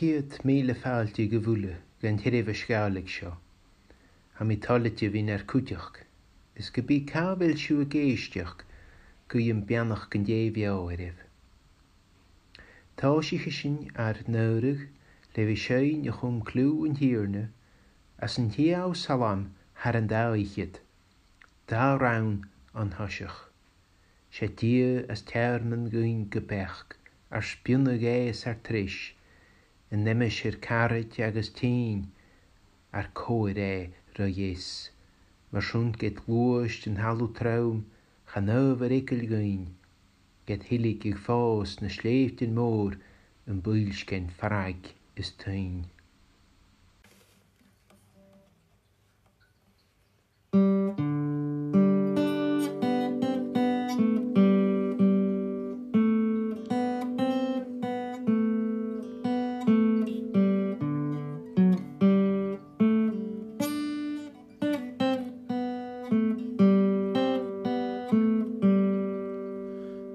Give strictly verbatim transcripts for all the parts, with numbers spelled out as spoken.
Ceud mìle fàilte dhuibh uile dhan t-seirbheis Ghàidhlig seo. Tha mi toilichte a bhith nur cuideachd, is ge bith càit a bheil sibh ag èisteachd, guidheam beannachd an Dè bheò oirbh. Tòisichidh sinn ar n-adhradh le bhith a' seinn a chum cliù an Tighearna às an t-siathamh salm thar an dà fhichead, dà rann on toiseach. 'S e Dia as teàrnan dhuinn gu beachd, ar spionnadh e 's ar treis, an aimsir caraid agus tinn, ar cobhair e ro dheas. Mar sin ged ghluais an talamh trom, chan adhbhar eagal dhuinn, ged thilgeadh fòs na slèibhtean mòr, am buillsgean farraig is tuinn.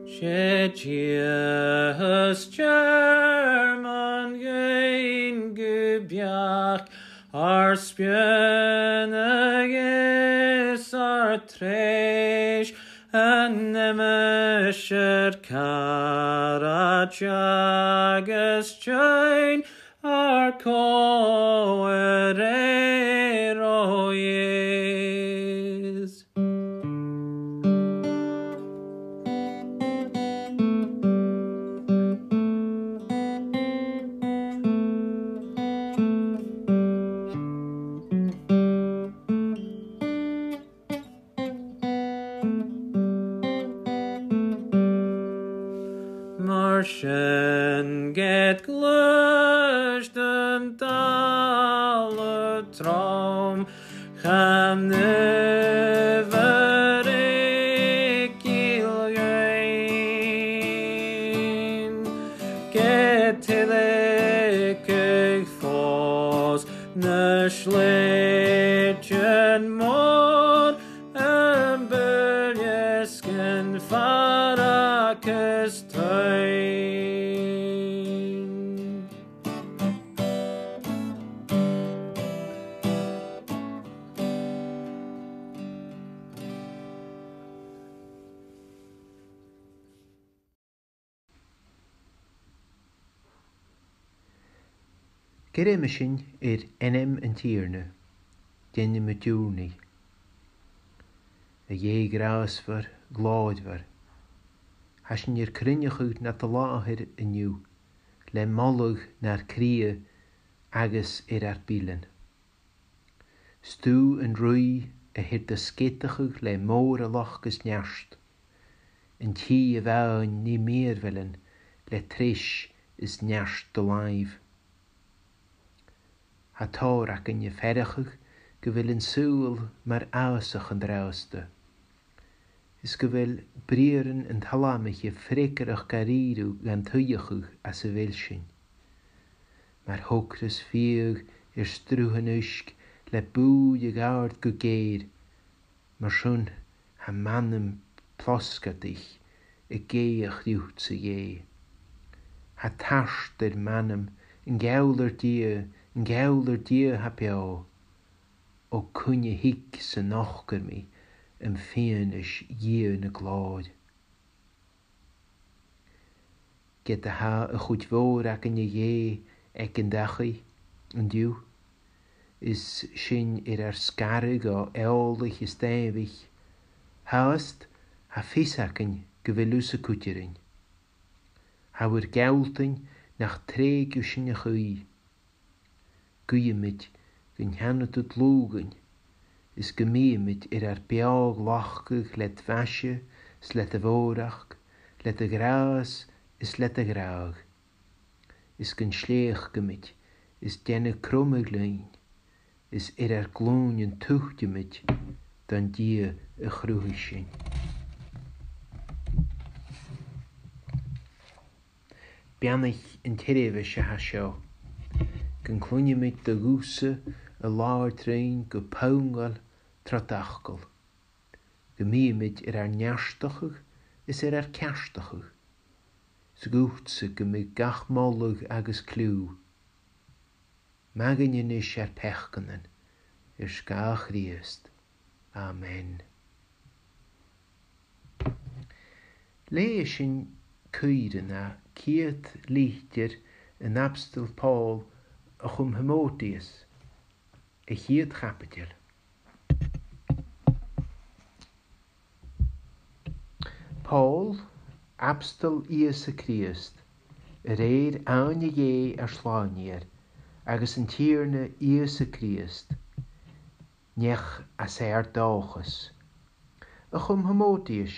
'S e Dia as teàrnan dhuinn gu beachd, ar spionnadh is ar treis, an aimsir caraid agus tinn, ar cobhair e ro dheas. Mar sin ged ghluais an talamh trom, chan adhbhar eagal dhuinn, ged thilgeadh fòs na slèibhtean mòr, am buillsgean farraig is tuinn. Geumaidh sinn air ainm an Tighearna, dèanamaid ùrnaigh. A Dhè ghràsmhor, ghlòrmhor, tha sinn air cruinneachadh nad làthair an-diugh, le moladh nar cridhe agus air ar bilean. 'S tu an rìgh a th' air do sgeadachadh le mòralachd is neart, an tì a bhios nì mìorbhailean le treis is neart do làimh. Tha tòrr againn a' faireachdainn gu bheil an saoghal mar fhàsach an-dràsta, is gu bheil briathran an t-Salmaiche freagarrach dha-rìribh dhan t-suidheachadh anns a bheil sinn. Mar thogras fiadh air sruthan uisg' le bùth a dh'àird gu geur, mar sin tha m' anam plosgadaich ag èigheach riutsa, Dhè. Tha tart air m' anam an geall air Dia, an geall air Dia tha beò. O cuin a thig 's a nochdair mi am fianais Dhia na glòir? Ged a tha a' chuid mhòr againn, a Dhè, aig an dachaigh an-diugh, is sinn air ar sgaradh o eòlaich is dàimhich, fhathast tha fios againn gu bheil thusa cuide rinn. Tha bhur gealltainn nach trèig thu sinn a-chaoidh. Guidheamaid gun teanna tu dlùth dhuinn, is gum biamaid air ar beò-ghlacadh le d' mhaise 's le do mhòrachd, le do ghràs is le do ghràdh, is gun sleachdaidh sinn is dèanamh cromadh leinn, is air ar glùinean tuiteamaid don Dia a chruthaich sinn. Beannaich an t-seirbheis a tha seo, gun cluinneamaid do ghuth-sa a' labhairt rinn gu pongail tro d' fhacal. Gum biamaid air ar neartachadh is air ar ceartachadh, 's dhutsa gum bi gach moladh agus cliù. Maith dhuinn a-nis ar peacannan, air sgàth Chrìosd. Amen. Leughaidh sinn cuideachd an ciad litir an Abstoil Pòl a chum Thimòteus, a' chiad chaibideil. Pòl, abstoil Ìosa Crìosd, a rèir àithne Dhè ar Slànaigheir, agus an Tighearna Ìosa Crìosd, neach às ar dòchas, a chum Thimòteus,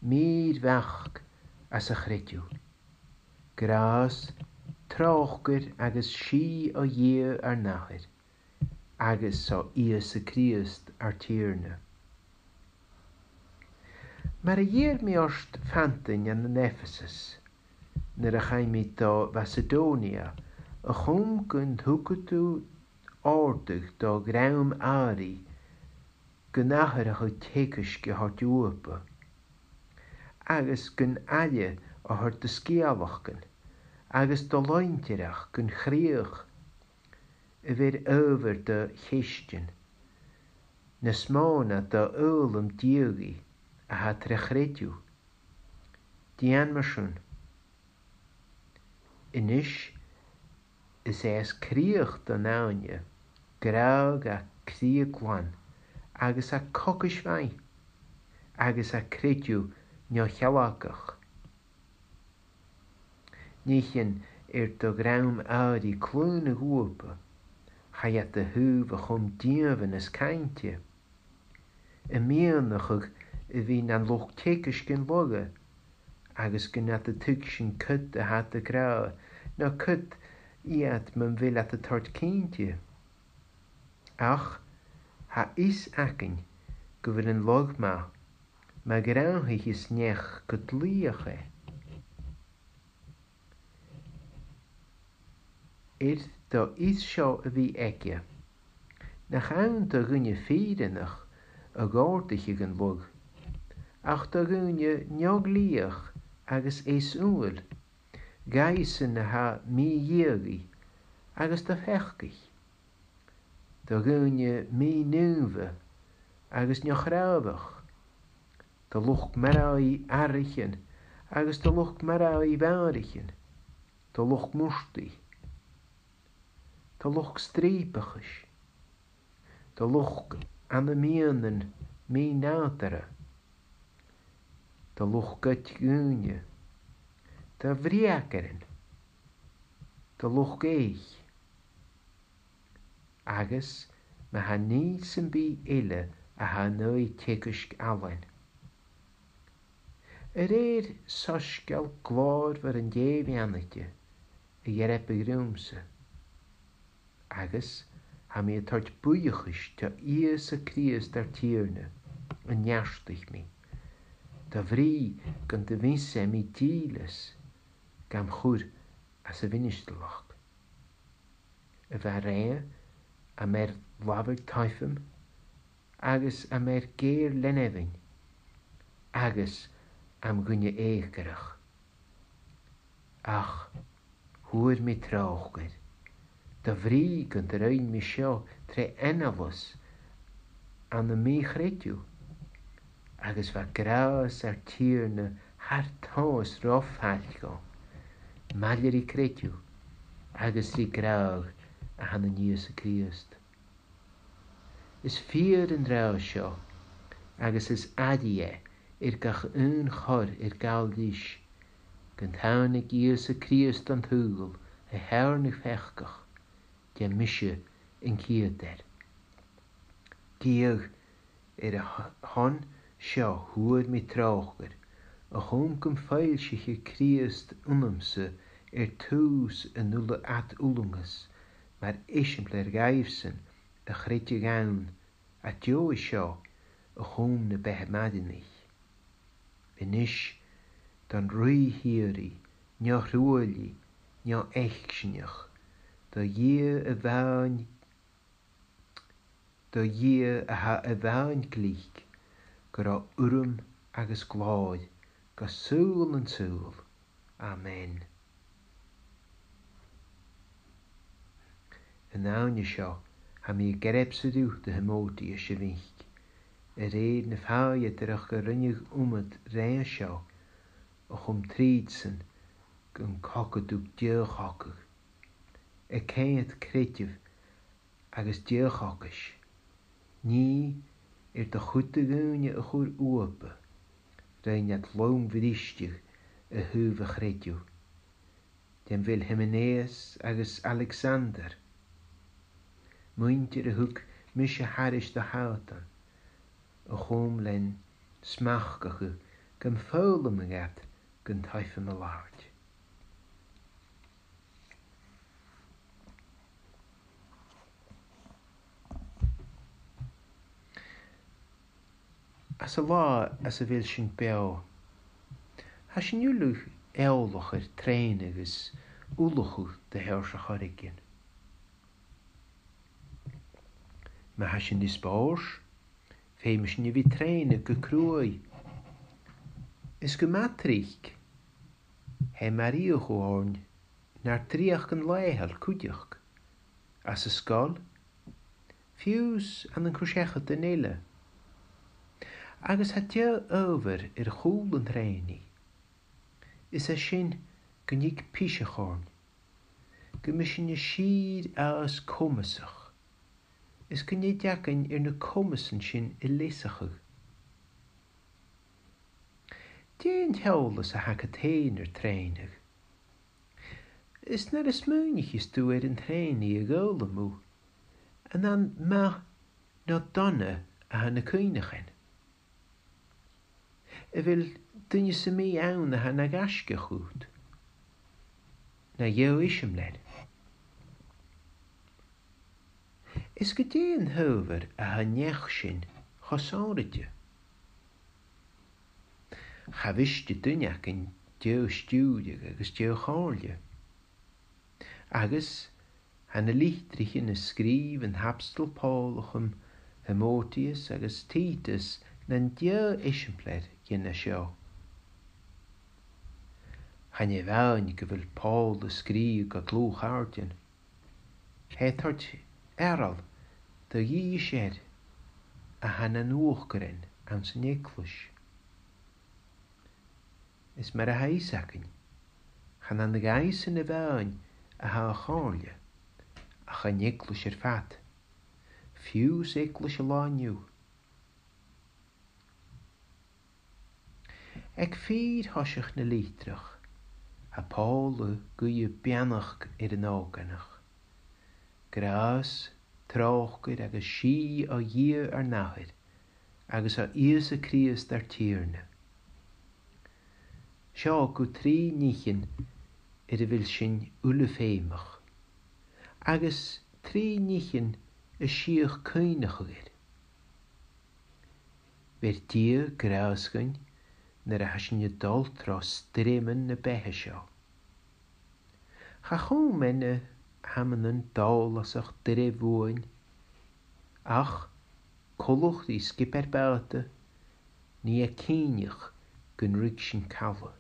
mìr-mhac às a' chreideamh. Gràs, tròcair agus sìth o Dhia ar n-Athair, agus o Ìosa Crìosd ar Tighearna. Mar a dh'iarr mi ort fantainn ann an Ephesus, nuair a chaidh mi do Mhacedònia, a chum gun tugadh tu òrdugh do dhream-adhraidh gun atharrachadh teagaisg a thoirt bhuapa, agus gun aire a thoirt do sgeulachdan, agus do lorgaireachd gun chrìoch a bheir adhbhar do cheistean, nas mò na do fhoghlam diadhaidh a tha tro chreideamh. Dèan mar sin. A-nis, is e as crìoch don fhàinne, gràdh a' chridhe glan, agus a' chogais mhaith, agus a' chreideamh neo-shealgach. Nithean air do dhream-adhraidh cluinntinn bhuapa, chaidh iad a thaobh a chum dìomhanas cainnte, a' miannachadh a bhith nan luchd-teagaisg an lagha, agus gun iad a' tuigsinn cuid a tha iad ag ràdh, no cuid iad mun bheil iad a' toirt cinnteach. Ach tha fios againn gu bheil an lagh math, ma ghràdhaicheas neach gu dlùth e. Air do fhios seo a bhith aige, nach ann do dhuine fìrinneach a dh'òrdaicheadh an lagh, ach do dhuine neo-dhlùth agus eas-umhail, dhaibhsan a tha mì-dhiadhaidh, agus do pheacaich, do dhuine mì-naomha agus neo-chràbhach, do luchd-marbhaidh athraichean agus do luchd-marbhaidh mhàthraichean, do luchd-murtaidh, do luchd-strìopachais, do luchd ann am miannan mì-nàdarra, do luchd-goid dhaoine, do bhreugaran, do luchd-eich, agus ma tha nì sam bith eile a tha an aghaidh teagaisg fhallain. A rèir soisgeul glòrmhor an Dè bheannaichte, a dh'earbadh riumsa. Agus tha mi a' toirt buidheachais do Ìosa Crìosd ar Tighearna, a neartaich mi, do bhrìgh gun do mhios e mi dìleas gam chur às a' mhinistrealachd. A bheil rèidh am air labhair Trophaim, agus am air geur leanmhainn, agus am dhuine eucorach? Ach fhuair mi tròcair, do bhrìgh gun do rinn mi seo tre aineolas ann am mì-chreideamh, agus bha gràs ar Tighearna thar tomhas ro fhaiceallach, maille ri creideamh agus ri gràdh a th' ann an Ìosa Crìosd. Is fìor an ràdh seo, agus is airidh e air gach aon chor air gabhail ris, gun tàinig Ìosa Crìosd an t-saoghail a theàrnadh pheacach, ged mise an ciad fhear. Gidheadh air a sh-, shon seo fhuair mi tròcair, a chum gum foillsicheadh Crìosd annamsa air tùs an uile fhad-fhulangas, mar eisimpleir dhaibhsan a chreideadh ann, à deoghaidh seo a chum na beatha-maireannaich. A-nis, don rìgh shìorraidh, neo-thruaillidh, neo-fhaicsinneach, do Dhia a-mhàin, do Dhia a tha a-mhàin glic, gu robh urram agus glòir gu saoghal nan saoghal. Amen. An fhàinne seo, tha mi ag earbsa riut, a Thimòteuis a mhic, a rèir na fàidheadaireachd a rinneadh uamad roimhe seo, a chum tro sin gun cogadh tu dìochuimhne, a' ceangal creideamh agus dìochuimhne, nì air do chuid de dhaoine a chur uaibh, rinn iad lom-bhristeadh a thaobh a' chreideimh. Dè am bheil Himeneus agus Alexander, muinntir a thug mise thairis do Shàtan, a chum len smachdachadh gum foghlaim iad gun taifeadadh mo làimh? Anns an là anns a bheil sinn beò, tha sinn uile eòlach air trèanadh agus ullachadh de sheòrsa air choreigin. Ma tha sinn ri spòrs, feumaidh sinn a bhith a' trèanadh gu cruaidh. Is gu math tric, tha e mar fhiach oirnn nar dreuchd an làthair cuideachd, anns an sgoil, fiù 's ann an cur-seachadan eile. Agus tha deagh adhbhar air cùl an trèanaidh. Is e sin gun tig piseach oirnn, gum bi sinn a' sìor fhàs comasach, is gun tèid againn air na comasan sin a leasachadh. Dè an t-eòlas a th' agad fhèin air trèanadh? Is nuair a smaoinicheas tu air an trèanaidh a dh'fhoghlaim thu, an ann math no dona a tha na cuimhneachain? A bheil duine sam bith ann a tha na ghaisgeach dhut, na dheagh eisimpleir? Is gu dè an t-adhbhar a tha an neach sin cho sònraichte? Cha mhiste duine againn deagh stiùireadh agus deagh chomhairle. Agus tha na litrichean a sgrìobh an t-Abstol Pòl a chum Thimòteus agus Tìteas nan deagh eisimpleir dhen a seo. Chan e a-mhàin gu bheil Pòl a' sgrìobhadh gu dlùth-chàirdean. Tha e a' toirt aire do dh'aois fhir a tha nan uachdarain anns an eaglais. Is mar a tha fios againn, chan ann dhaibhsan a-mhàin a tha a' chomhairle, ach an eaglais air fad, fiù 's eaglais an latha an-diugh. Aig fìor thoiseach na litreach, tha Pòl a' guidhe beannachd air an òganach, gràs, tròcair agus sìth o Dhia ar n-Athair agus o Ìosa Crìosd ar Tighearna. Seo gu trì nithean air a bheil sinn uile feumach, agus trì nithean as fhiach cuimhneachadh air. Bheir Dia gràs dhuinn nuair a tha sinn a' dol tro sreamhan na beatha seo. Cha chùm e na h-amannan dòlasach doirbh bhuainn, ach coltach ri sgiobair bàta, nì e cinnteach gun ruig sinn call.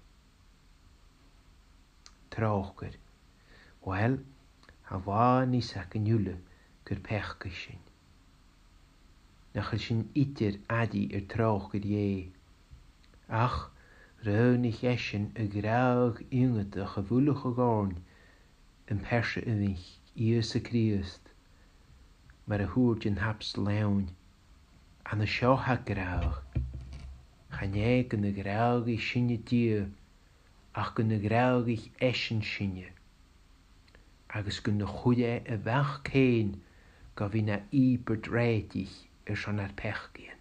Tròcair. Uill, tha làn fhios againn uile gur peacaich sinn. Nach eil sinn idir airidh air tròcair Dhè. Ach roghnaich esan a ghràdh iongantach a bhuileachadh oirnn, am pearsa a mhic, Ìosa Crìosd, mar a thuirt an t-Abstol Eòin, ann an seo tha gràdh. Chan e gun do ghràdhaich sinne Dia, ach gun do ghràdhaich esan sinne, agus gun do chuir e a Mhac fhèin gu bhith na ìobairt ràidiche airson ar peacaidhean.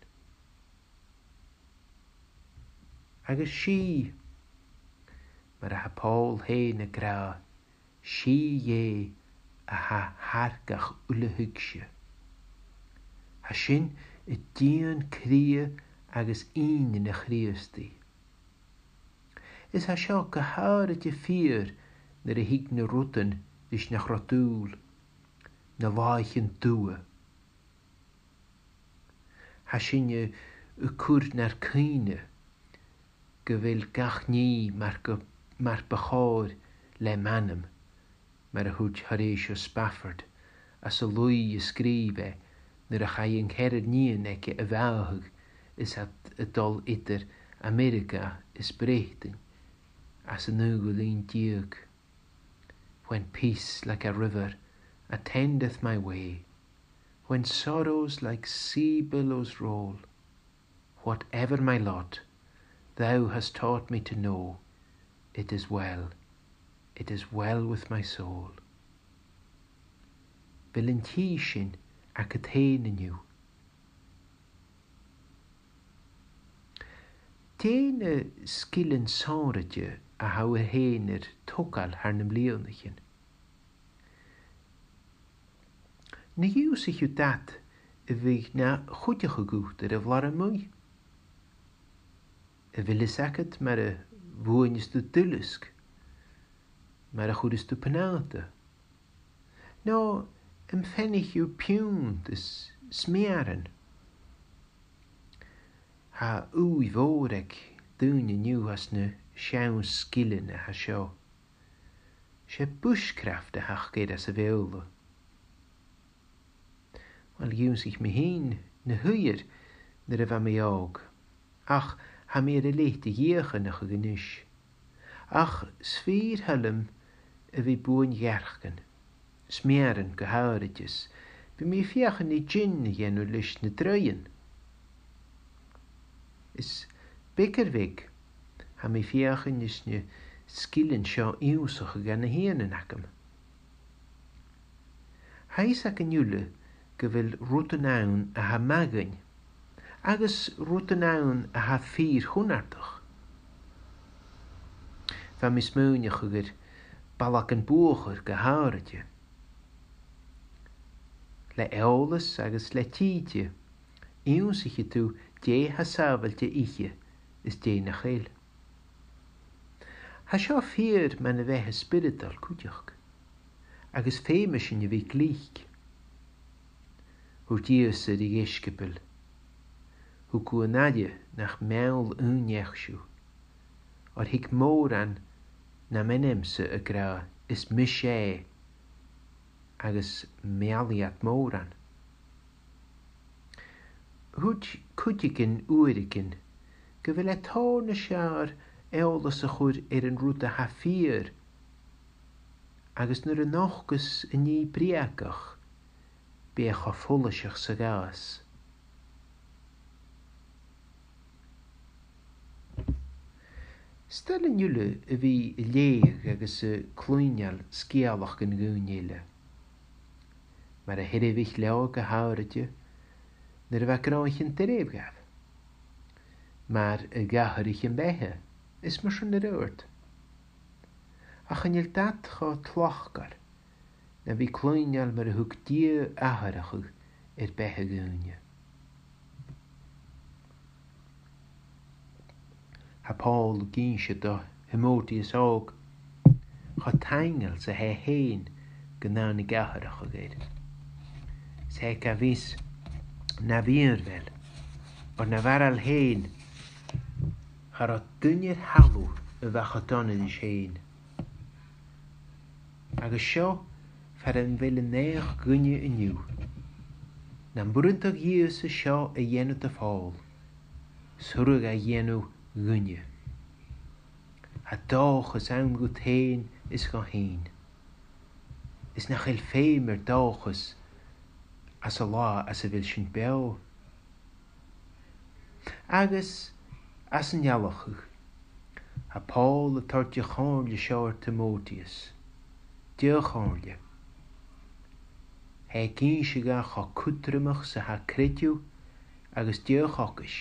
Agus sìth, mar a tha Pòl fhèin ag ràdh, sìth Dhè a tha thar gach uile thuigse. Tha sin a' dìon cridhe agus ìnean a' Chrìosdaidh. Is tha seo gu h-àraidh fìor nuair a thig na rudan ris nach robh dùil, na làithean dubha. Tha sinne a' cur nar cuimhne gu bheil gach nì mar gu, mar bu chòir lem anam, mar a thuirt Horatio Spafford, anns an laoidh a sgrìobh e nuair a chaidh an ceathrar nighean aige a bhàthadh is iad a' dol eadar Ameireaga is Breatainn anns an naoidheamh linn deug. When peace like a river attendeth my way, when sorrows like sea billows roll, whatever my lot, thou hast taught me to know, it is well, it is well with my soul. A bheil an tì sin agad fhèin an-diugh? Dè na sgilean sònraichte a tha thu fhèin air togail thar nam bliadhnaichean? Na dh'ionnsaich thu dad a bhiodh na chuideachadh dhut air a' bhlàr a-muigh? A bheil fhios agad mar a bhuaineas tu duileasg, mar a chuireas tu pnàta? No am faighnich thu piùnt is smearan? Tha ùidh mhòr aig daoine an-diugh anns na seann sgilean a tha seo. 'S e bushcraft a th' aca air anns a' Bheurla. Uill, dh'ionnsaich mi fhìn na h-uiread nuair a bha mi òg, ach tha mi air a leithid a dhìochuimhneachadh a-nis. Ach 's fìor thoil leam a bhith buain-ghearrcan, smearan gu h-àraid, is bidh mi a' feuchainn ri gin a dhèanamh leis na draoidhean. Is beag air bheag, tha mi a' feuchainn ris na sgilean seo ionnsachadh dha na h-igheanan agam. Tha fhios againn uile gu bheil rudan ann a tha math dhuinn, agus rudan ann a tha fìor chunnartach. Bha mi a' smaoineachadh air ballagan buachair gu h-àraidh. Le eòlas agus le tìde, ionnsaicheadh tu dè tha sàbhailte ithe is dè nach eil. Tha seo fìor mun a' bheatha spioradail cuideachd, agus feumaidh sinn a bhith glic. Thuirt Ìosa ri dheisciobail, thug thu an aire nach meall aon neach sibh, oir thig mòran nam ainm-sa ag ràdh, is mise e, agus meallfaidh iad mòran. Thuirt cuideigin uaireigin gu bheil e tòrr nas fheàrr eòlas a chur air an rud a tha fìor, agus nuair a nochdas an nì breugach, bidh e cho follaiseach 's a ghabhas. 'S toil leinn uile a bhith a' leughadh agus a' cluinneal sgeulachdan dhaoine eile. Mar a sheirbhich leotha gu h-àraidh nuair a bha gnothaichean doirbh dhaibh. Mar a dh'atharraich am beatha, is mar sin air adhart. Ach chan eil dad cho tlachdmhor na bhith a' cluinneal mar a thug Dia atharrachadh air beatha dhaoine. Tha Pòl ag innse do Thimòteus òg cho taingeil 's a tha e fhèin gun tàinig atharrachadh air. 'S e a bhios na mhìorbhail, oir na bharail fhèin, cha robh duine air thalamh a bha cho dona ris fhèin. Agus seo far am bheil an naidheachd dhuinne an-diugh. Nam b' urrainn do Dhia seo a dhèanamh do Phòl, 's urrainn dha a dhèanamh dhuinne. Tha dòchas ann dhut fhèin is dhomh fhìn. Is nach eil feum air dòchas anns an là anns a bheil sinn beò. Agus anns an eallachadh, tha Pòl a' toirt de chomhairle seo air Timòteus. Dè a' chomhairle? Tha e ag innse dha cho cudromach 's a tha creideamh agus deuchadas.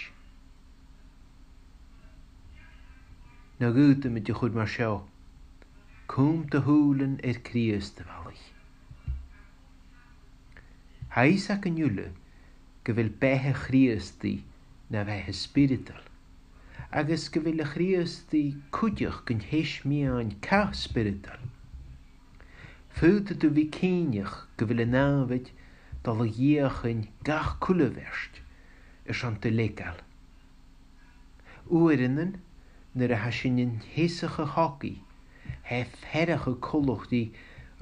No dh'fhaodamaid a chur mar seo, cùm do shùilean air Crìosd, a bhalaich. Tha fhios againn uile gu bheil beatha Chrìosdaidh na bheatha spioradail, agus gu bheil a' Chrìosdaidh cuideachd an teis meadhain cath spioradail. Faodaidh tu bhith cinnteach gu bheil an nàmhaid dol a dh'fheuchainn gach cuilbheart airson do leagail. Uaireannan, nuair a tha sinn an teasachadh a' chogaidh, tha e a' faireachadh coltach ri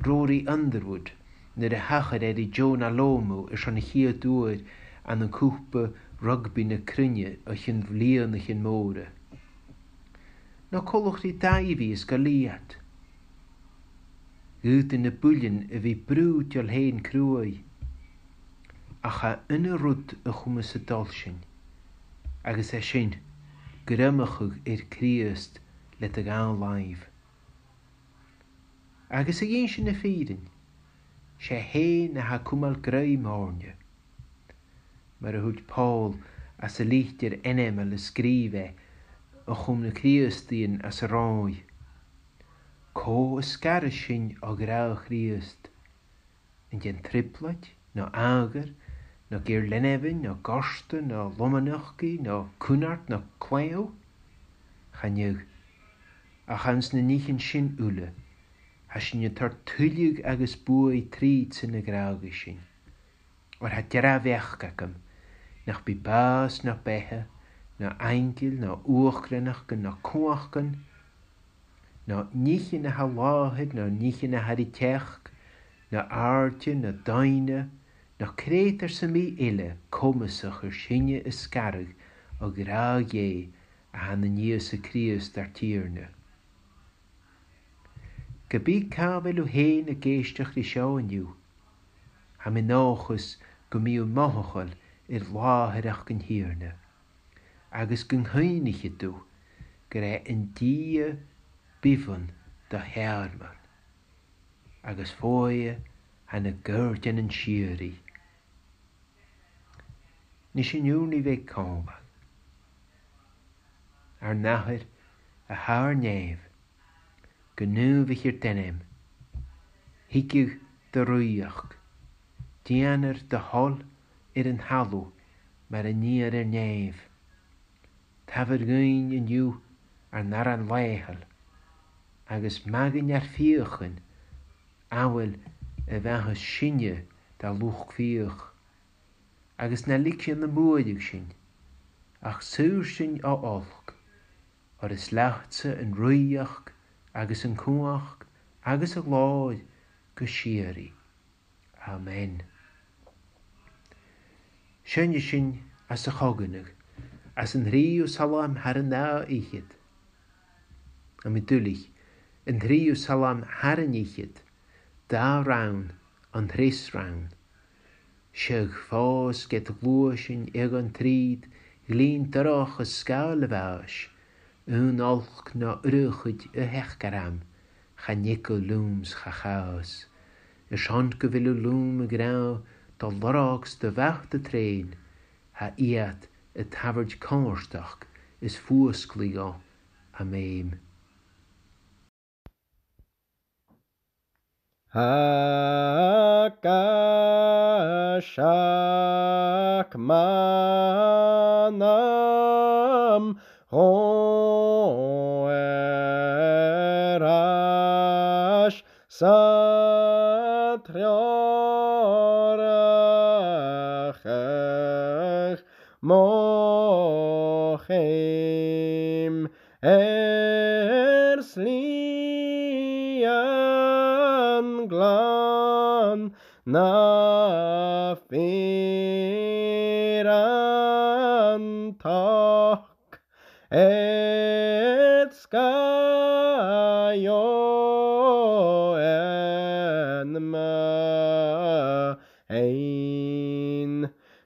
Rory Underwood nuair a thachair e ri Jonah Lomu airson a' chiad uair ann an cupa rugbaidh na cruinne o chionn bhliadhnaichean mòra. No coltach ri Daibhidh is Goliath. Dh'fhaodadh na buillean a bhith brùideil fhèin cruaidh, ach tha aon rud a chumas a' dol sin, agus 's e sin, greimeachadh air Crìosd le do dhà làimh. Agus a dh'innse na fìrinn, 's e fhèin a tha a' cumail grèim oirnne. Mar a thuirt Pòl anns an litir ainmeil a sgrìobh e a chum nan Crìosdaidhean anns an Ròimh: Cò a sgaras sinn o ghràdh Chrìosd? An dèan trioblaid, no àmhghar, no geur-leanmhainn, no gorta, no lomnochdaidh, no cunnart, no claidheamh? Chan eil. Ach anns na nithean sin uile, tha sinn a' toirt tuilleadh agus buaidh trìd-sa na ghràdhaidh sinn. Oir tha dearbh bheachd agam nach bi bàs no beatha, no aingil, no uachdaranachdan, no cumhachdan, no nithean a tha làthair, no nithean a tha ri teachd, no àirde, no doimhne, no creutair sam bith eile comasach air sinne a sgaradh o ghràdh Dhè a tha ann an Ìosa Crìosd ar Tighearna. Ge bith càit a bheil thu fhèin ag èisteachd ri seo an-diugh, tha mi an dòchas gum bi thu mothachail air làthaireachd an Tighearna, agus gun cuimhnicheadh tu gur e an Dia bithmhor do theàrnadh, agus fodhaidh tha na gairdeanan sìorraidh. Nise, an ùrnaigh bheag còmhla. Ar n-Athair a tha air nèamh, gu naomhaichear d' ainm. Thigeadh do rìoghachd. Dèanar do thoil air an talamh mar a nì iad air nèamh. Tabhair dhuinn an-diugh ar n-aran làitheil, agus maith dhuinn ar fiachan, amhail a mhaitheas sinne dà luchd-fiach. Agus na leig sinn am buaireadh sinn, ach saor sinn o olc, oir is leatsa an rìoghachd agus an cumhachd agus a' ghlòir gu sìorraidh. Amen. Seinnidh sinn às a' choileanadh, às an treas salm thar an dà fhichead. Tha mi duilich, an treas salm thar an fhichead, dà rann, an treas rann. Seadh, fòs ged ghluais sinn aig an treud, ghlinn dorcha sgàil a' bhàis, aon olc no aon chuid a theachd orm, chan eagal leams' cha chàs. Airson gu bheil thu leam ag ràdh, do lorg 's do mhath do thrèin, tha iad a' tabhairt comhartachd is fuasglaidh dhomh am fheum. Tha gaisgeach m' anam dhomh air ais 's an treòrachadh mo cheum air slighean glan na fìreantach. Air sgàth Iò-, Iòin m' fhèin,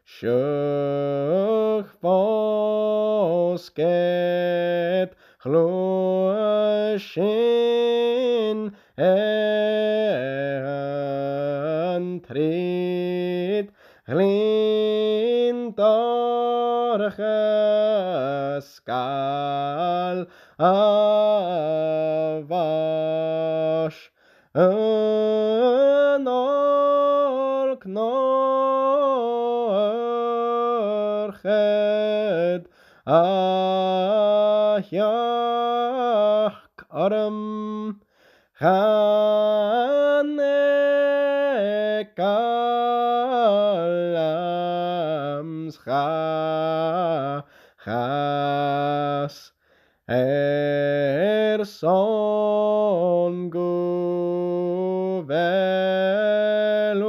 seadh, fòs ged ghluais sinn aig an treud, ghlinn dorcha sgàil a' bhàis, aon olc no aon chuid a theachd orm, chan eagal leams' cha chàs, airson gu bheil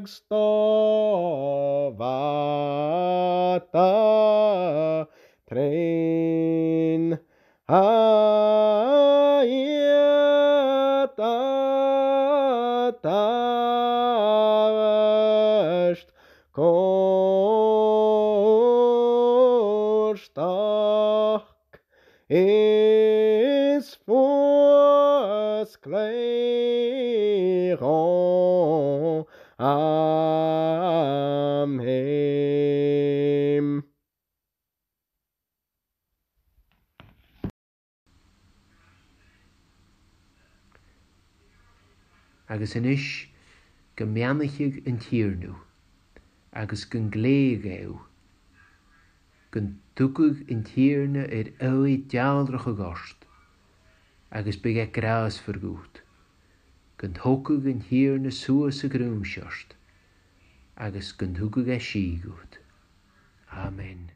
Agus do bhàta treun, a dh'fhaodadh a dh'fhaodadh cuairt is fuasgladh dhomh am fheum. Agus a-nis gum beannaicheadh an Tighearna thu, agus gun gleidheadh e thu, gun tugadh an Tighearna air aghaidh dealrachadh ort, agus biodh e gràsmhor dhut, gun togadh an Tighearna suas a ghràdh ort, agus gun tugadh e sìth dhut. Amen.